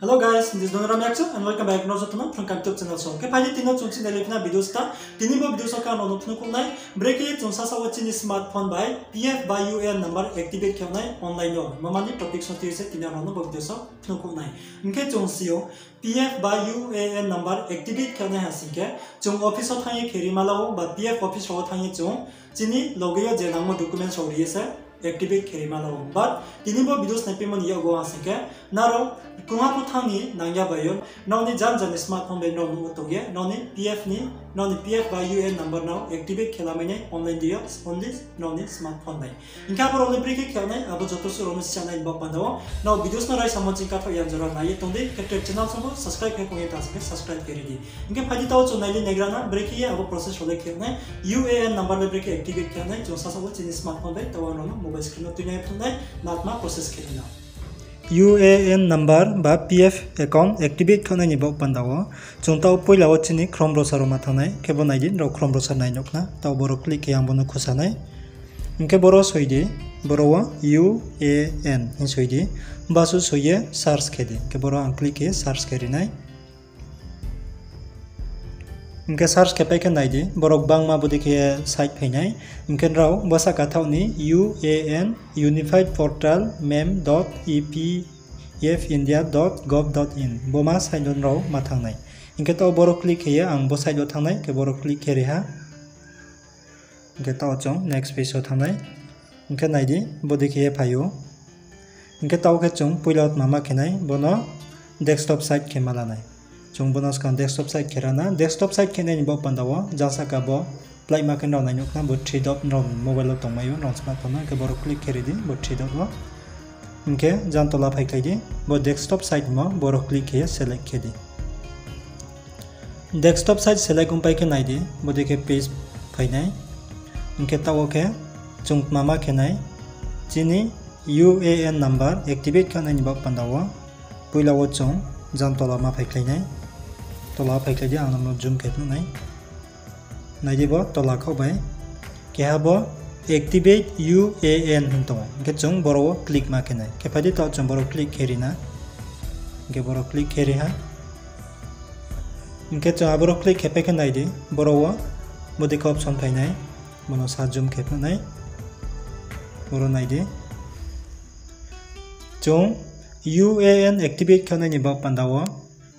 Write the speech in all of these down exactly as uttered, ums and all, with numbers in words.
Hello guys, this is Doniram Yakchu and welcome back to Nojotno Phrungkam YouTube channel. So, khe phai di tini chung chini lipna video sta. Tini bo video so khe ang nono phnuh khouh nai, brekhe chung sasa wo chini smartphone bai P F ba U A N number activate khe nai online yo. Mamani topic so tui se tini ang nono bo video so phnuh khouh nai. Hing khe chung si ou, P F ba U A N number activate khe nai ha sing khe, chung office wo thanng ye khe ri ma la ou, ba P F office wo thanng ye chung chini loge yo je nangmo documents rao ri ye se activate khe ri ma la ou. But tini bo video snai phaimo ni yakgo ha sing khe, nrao krungha pho thanng ni nang ya bai ou, nrao ni jan jan ni smartphone bai nrao nuh wo tong ye, nrao ni P F ni, nrao ni P F ba U A N number no activate khe la mai nai online di yo, only nrao ni smartphone bai. Hing khe abo rao le brekhe khe nai, abo joto suh rao no sisa nai ni baoh panda wo, nrao videos no raisa mo ching kathaoh ya jora nai ye tong di, khe channel song pho subscribe khe tong ye ta sing khe subscribe khe ri di. Hing khe phai di taoh chung nai di negra na, brekhe ye abo process rao le khe nai, U A N number le brekhe activate khe nai, chung sasa wo chini smartphone bai, taoh ang rao no mobile screen no tuinai phnuh nai, ma tma process khe ri na. U A N number ba P F account activate khe nai ni baoh panda wo, chung taoh poila wo chini Chrome browser wo ma thanng nai, khe bo nai di, nrao Chrome browser nai nuh khna, taoh boro click khe ang bo no khusa nai. Hing khe boro soi di, boro wo U A N hing soi di, basuh soi ye search khe di, khe boro ang click khe search khe ri nai. Hing khe search khe pai khe nai di, borok bangma bodei khe site phai nai. Hing khe nrao bsa kathaoh ni U A N Unified Portal mem dot E P F India dot gov dot in, bo ma site no nrao ma thanng nai. Hing khe taoh boro click khe ye ang bo site wo thanng nai, khe boro click khe ri ha. Hing khe taoh chung next page wo thanng nai. Hing khe nai di, bodei khe ye phai ou. Hing khe taoh khe chung poila wo tma ma khe nai, bo no desktop site khe ma la nai. Chung bo no skang desktop site khe ra na. Desktop site khe nai ni baoh panda wo, jang sahka bo pláima khe nrao nai nuh khna, bo three dot nrao mobile wo tongmai ou, nrao smartphone no, hing khe boro click khe ri di, bo three dot wo. Hing khe jang tola phaikhlai di, bo desktop site hingmo, boro click khe ye select khe di. Desktop site select ongpai khe nai di, bodei khe page phai nai. Hing khe taoh wo khe chung tma ma khe nai, chini U A N number activate khe nai ni baoh panda wo, poila wo chung jang tola ma phaikhlai nai. Tola wo phaikhlai di, ang nono zoom khe phnuh nai. Nai di bo tola khaoh bai. Keha bo activate U A N hing tong ou. Hing khe chung boro wo click ma khe nai. Khe phai di taoh chung boro click khe ri na. Hing khe boro click khe ri ha. Hing khe chung aboro click khe pai khe nai di. Boro wo bodei khe option phai nai. Bo no sa zoom khe phnuh nai. Boro nai di. Chung U A N activate khe nai ni baoh panda wo,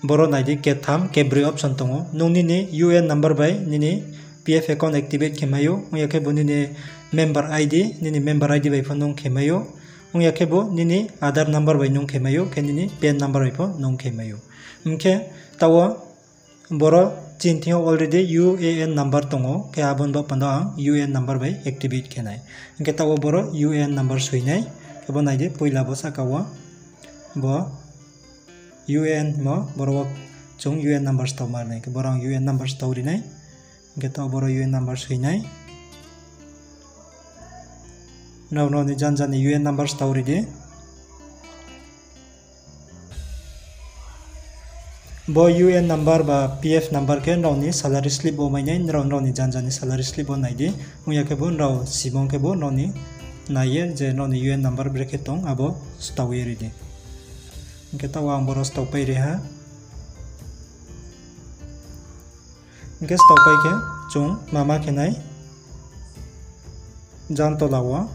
boro nai di, ketham kebroi option tong ou. Nung nini U A N number bai nini P F account activate khe mai ou, ong ya khe bo nini member I D, nini member I D bai pho nung khe mai ou, ong ya khe bo nini Aadhaar number bai nung khe mai ou, khe nini PAN number bai pho nung khe mai ou. Hing khe taoh wo boro chini thing yo already U A N number tong ou, khe abo ni baoh panda ang U A N number bai activate khe nai. Hing khe taoh wo boro U A N number soi nai, khe bo nai di, poila bo sahka wo bo U A N mo, boro wo chung U A N number stao ma ri nai, khe boro ang U A N number stao ri nai, hing khe taoh boro U A N number soi nai. Nrao, nrao ni janja ni U A N number stao ri di. Bo U A N number ba P F number khe nrao ni salary slip wo mai nai, nrao, nrao ni janja ni salary slip wo nai di. Ong ya khe bo nrao sibong khe bo nrao ni nai ye je nrao ni U A N number brekhe tong abo stao ye ri di. Hing khe taoh ang boro stao pai ri ha. Hing khe stao pai khe chung ma ma khe nai. Jang tola wo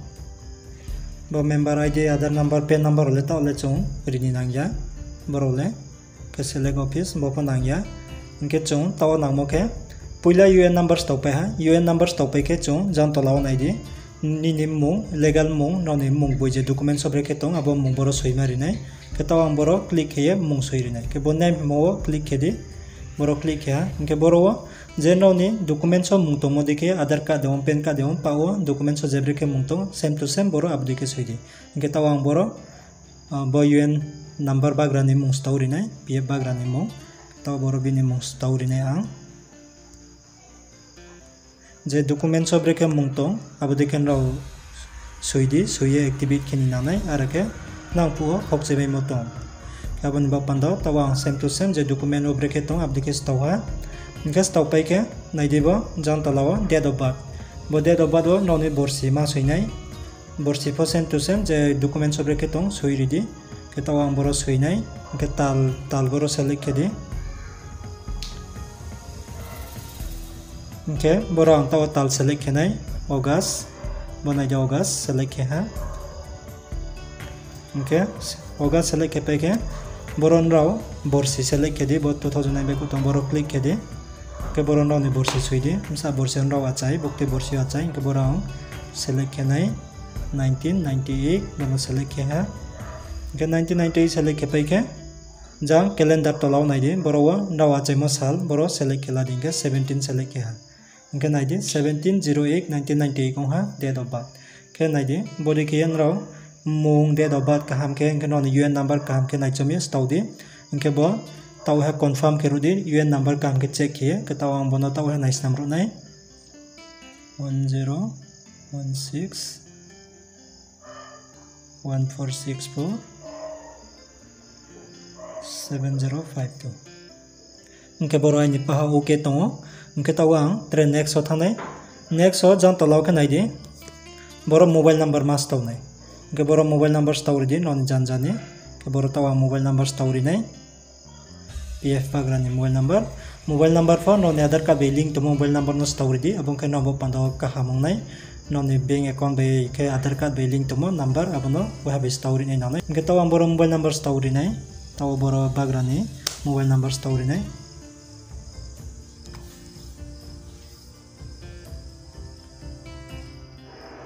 bo member I D, Aadhaar number, PAN number rao le taoh le chung ri ni nang ya. Boro le khe select office bo pho nang ya. Hing khe chung taoh wo nangmo khe poila U A N number stao pai ha. U A N number stao pai khe chung jang tola wo nai di. Nini mmung, legal mmung, nrao ni mmung boi je documents wo brekhe tong, abo mmung boro soi ma ri nai. Khe taoh ang boro click khe ye mmung soi ri nai. Khe bo name hingmo wo click khe di. Boro click khe ha. Hing khe boro wo je nrao ni documents wo mmung tongmo dei khe Aadhaar card de ong, PAN card de ong, pa wo documents wo je brekhe mmung tong, same to same boro abo dei khe soi di. Hing khe taoh ang boro, ah, bo U A N number bagra ni mmung stao ri nai, P F bagra ni mmung. Taoh boro bini mmung stao ri nai ang. Je documents wo brekhe mmung tong, abo dei khe nrao soi di, soi ye activate khe ni nang nai, aro khe nang phuh wo khokchaimaimo tong. Khe abo ni baoh panda wo taoh ang same to same je document wo brekhe tong, abo dei khe stao ha. Hing khe stao pai khe nai di bo jang tola wo date of birth. Bo date of birth wo nrao ni borsi ma soi nai. Borsi pho same to same je documents wo brekhe tong soi ri di. Khe taoh ang boro soi nai, hing khe tal, tal boro select khe di. Hing khe boro ang taoh wo tal select khe nai, August, bo nai di August select khe ha. Hing khe August select khe pai khe, boro nrao borsi select khe di, bo two thousand nine bai kutong boro click khe di. Hing khe boro nrao ni borsi soi di, bsa borsi nrao achai, buktui borsi achai, hing khe boro ang select khe nai, nineteen ninety eight, bono select khe ha. Hing khe nineteen ninety eight select khe pai khe, jang calendar tola wo nai di, boro wo nrao achaimo sal, boro select khe la di, hing khe seventeen select khe ha. Hing khe nai di, seventeen zero eight nineteen ninety eight ong ha, date of birth. Khe nai di, bo dei khe ye nrao mmung, date of birth kaham khe, hing khe nrao ni U N number kaham khe naichom ye stao di. Hing khe bo taoh ha confirm khe ruh di, U N number kaham khe check khe ye, khe taoh ang bono taoh ha naisnam ruh nai. One zero one six one four six four seven zero five two. Hing khe boro aini paha OK tong ou. Hing khe taoh ang tre next wo thanng nai. Next wo jang tola wo khe nai di. Boro mobile number ma stao nai. Hing khe boro mobile number stao ri di, nrao ni janja ni. Khe boro taoh ang mobile number stao ri nai. P F bagra ni mobile number. Mobile number pho nrao ni Aadhaar card bai link tongmo mobile number no stao ri di, abo ong khe nrao bo panda wo kaham ong nai. Nrao ni bank account bai khe Aadhaar card bai link tongmo number, abo no uaiha bai stao ri nai nang nai. Hing khe taoh ang boro mobile number stao ri nai, taoh boro bagra ni mobile number stao ri nai.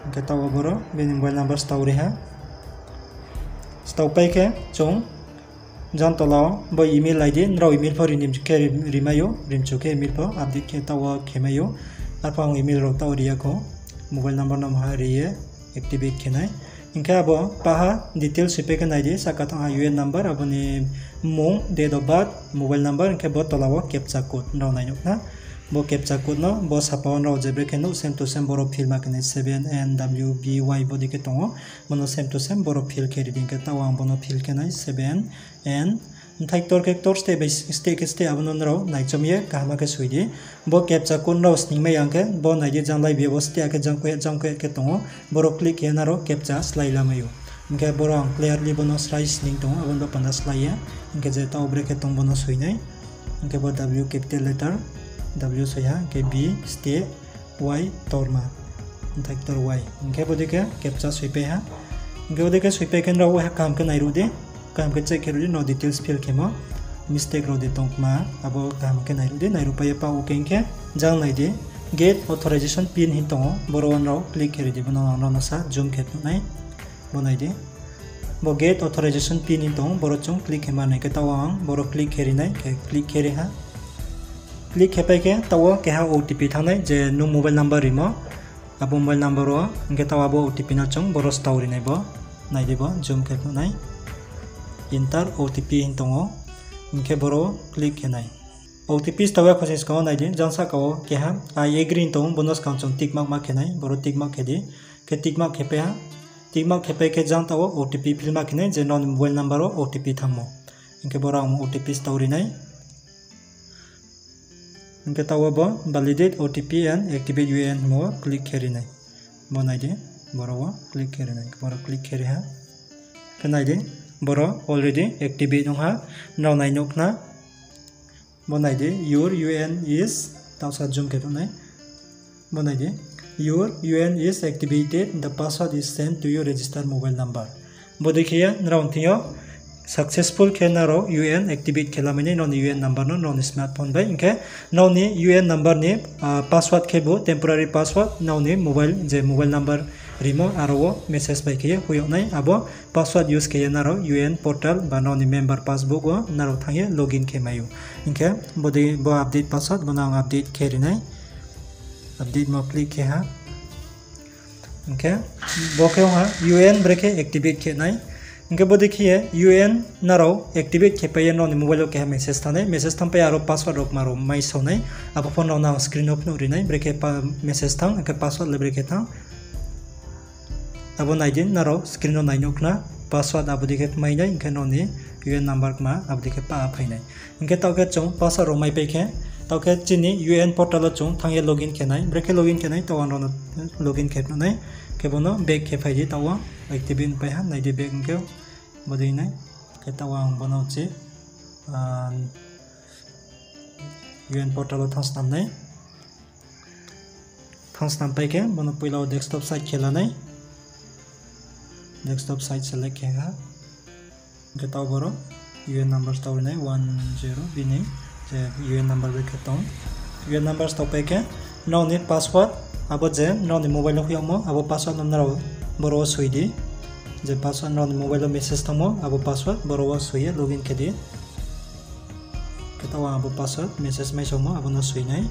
Hing khe taoh boro bini mobile number stao ri ha. Stao pai khe chung jang tola wo bo email I D, nrao email pho ri ni khe ri-, rimai ou, rimchu khe email pho update khe taoh wo khemai ou. Arphuh ang email rao taoh ri ya kho, mobile number no maha ri ye activate khe nai. Hing khe abo paha details soi pai khe nai di, sahka thanng ha U N number, abo ni mmung, date of birth, mobile number, hing khe bo tola wo captcha code nrao nai nuh khna. Bo captcha code no bo sapa wo nrao je brekhe nuh same to same boro fill ma khe nai, seven N W B Y bo dei khe tong ou. Bono same to same boro fill khe ri di, hing khe taoh ang bono fill khe nai, seven N. Bthai ktor khe ktor, steh bai steh khe steh, abo no nrao naichom ye kaham khe soi di. Bo captcha code nrao sningmai ya hing khe, bo nai di, jang lai bi ye bo steh khe jang khe, jang khe khe tong ou. Boro click khe nrao captcha slái lamai ou. Hing khe boro ang clearly bono srai sning tong ou, abo no panda slái ya. Hing khe je taoh brekhe tong bono soi nai. Hing khe bo W capital letter, W soi ha, hing khe B steh, Y torma, bthai ktor Y. Hing khe bo dei khe captcha soi pai ha. Hing khe bo dei khe soi pai khe nrao uaiha kaham khe nairuh di, kaham khe check khe ruh di, nrao details fill khemo mistake rao de tong kma, abo kaham khe nairuh di, nairuh pai ye pa OK hing khe, jang nai di, get authorization pin hing tong ou, boro wo nrao click khe ri di, bono ang nrao no sa zoom khe phnuh nai, bo nai di. Bo get authorization pin hing tong ou, boro chung click khe ma nai khe taoh ang boro click khe ri nai, khe click khe ri ha. Click khe pai khe taoh wo keha O T P thanng nai, je nung mobile number rimo, abo mobile number wo, hing khe taoh abo O T P no chung boro stao ri nai bo, nai di bo, zoom khe phnuh nai. Enter O T P hing tong ou, hing khe boro click khe nai. O T P stao ya kho sing skang wo nai di, jang sahka wo keha I agree hing tong ou, bono skang chung tick mark ma khe nai, boro tick mark khe di, khe tick mark khe pai ha. Tick mark khe pai khe jang taoh wo O T P fill ma khe nai, je nrao ni mobile number wo O T P thanngmo. Hing khe boro ang O T P stao ri nai. Hing khe taoh wo bo validate O T P and activate U A N hingmo wo click khe ri nai. Bo nai di, boro wo click khe ri nai, boro click khe ri ha. Khe nai di, boro already activate ong ha, nrao nai nuh khna. Bo nai di, your U A N is, taoh sa zoom khe phnuh nai. Bo nai di, your U A N is activated, the password is sent to your registered mobile number. Bo dei khe ye nrao thing yo successful khe nrao U A N activate khe lamai nai, nrao ni U A N number no nrao ni smartphone bai. Hing khe nrao ni U A N number ni, ah, password khe bo temporary password, nrao ni mobile, je mobile number rimo, aro wo message bai khe ye hoih yag nai, abo password use khe ye nrao U A N portal ba nrao ni member passbook wo nrao thanng ye login khe mai ou. Hing khe bo dei bo update password, bo no ang update khe ri nai. Update mo click khe ha. Hing khe bo khe ong ha U A N brekhe activate khe nai. Hing khe bo dei khe ye U A N nrao activate khe pai ye nrao ni mobile wo keha message thanng nai. Message thanng pai aro password rao kma rao mai sao nai. Abo pho nrao no ang screen wo phnuh ri nai. Brekhe pa-, message thanng, hing khe password le brekhe thanng. Abo nai di, nrao screen wo nai nuh khna, password abo dei khe mai nai, hing khe nrao ni U A N number kma abo dei khe pa phai nai. Hing khe taoh khe chung password rao mai pai khe, taoh khe chini U A N portal wo chung thanng ye login khe nai, brekhe login khe nai, taoh ang nrao no login khe phnuh nai, khe bo no back khe phai di, taoh wo activate pai ha, nai di back hing khe bo dei nai. Taoh ang bono se, ah, U N portal wo thanng snam nai. Thanng snam pai khe bono poila wo desktop site khe la nai. Desktop site select khe ha. Hing khe taoh boro U N number stao ri nai one zero bini, je U N number bai khe tong. U N number stao pai khe nrao ni password, abo je nrao ni mobile wo hoih yagmo, abo password no nrao boro wo soi di. Je password nrao ni mobile wo message thanngmo, abo password boro wo soi ye login khe di. Khe taoh ang abo password message mai songmo, abo no soi nai.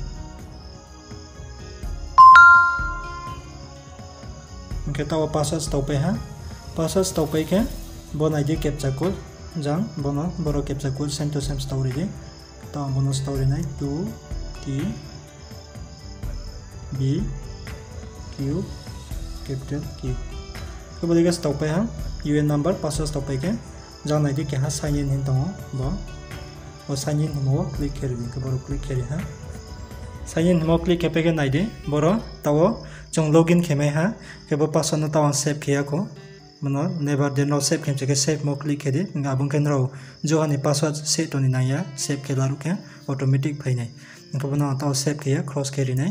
Hing khe taoh wo password stao pai ha. Password stao pai khe bo nai di captcha code, jang bono boro captcha code same to same stao ri di. Taoh ang bono stao ri nai two T B Q capital Q. Khe bodei khe stao pai ha, U N number, password stao pai khe, jang nai di keha sign in hing tong ou bo. Bo sign in hingmo wo click khe ri di, hing khe boro click khe ri ha. Sign in hingmo click khe pai khe nai di, boro taoh wo chung login khe mai ha, khe bo password no taoh ang save khe ya kho. Bono never de nrao save khe mse khe save mo click khe di, hing khe abo ong khe nrao joha ni password se tong ni nang ya, save khe laruh khe automatic phai nai. Hing khe bono taoh save khe ya, close khe ri nai.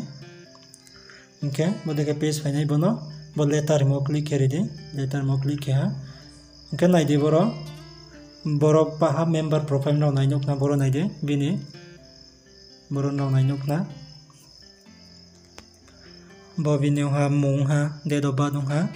Hing khe bodei khe page phai nai bono, bo letter hingmo click khe ri di, letter hingmo click khe ha. Hing khe nai di boro, boro paha member profile nrao nai nuh khna, boro nai di, bini, boro nrao nai nuh khna. Bo bini ong ha, mung ha, date of birth ong ha,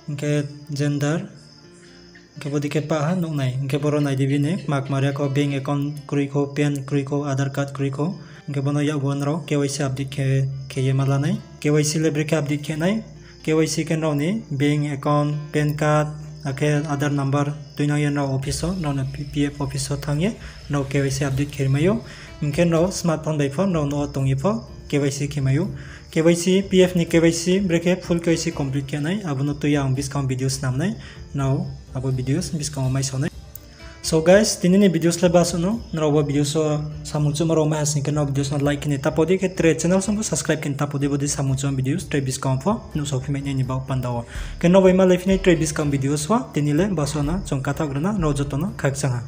hing khe gender, hing khe bodei khe pah ha nuh nai. Hing khe boro nai di bini kma kma ri kho, bank account kroi kho, PAN kroi kho, Aadhaar card kroi kho. Hing khe bono yakgu wo nrao K Y C update khe, khe ye ma la nai. K Y C le brekhe update khe nai. K Y C khe nrao ni bank account, PAN card, akhe Aadhaar number tuinang ye nrao office wo, nrao ni P F office wo thanng ye nrao K Y C update khe ri mai ou. Hing khe nrao smartphone bai pho, nrao no tong ye pho K Y C khe mai ou. K Y C, P F ni K Y C brekhe full K Y C complete khe nai, abo no tui ye ang buskang video snam nai, nrao abo videos buskang wo mai sao nai. So guys, tini ni videos le basuh no, nrao bo videos wo samung chouhma rao mai ha sing khe nrao videos no like khe ni tapo di, khe tre channel song pho subscribe khe ni tapo di, bodei samung chouhma videos tre buskang pho nuhsao phi mai nai ni baoh panda wo. Khe nrao bai ma lai phi nai tre buskang videos wo, tini le basuh no chung kathaoh gra na, nrao joto no khakchang ha.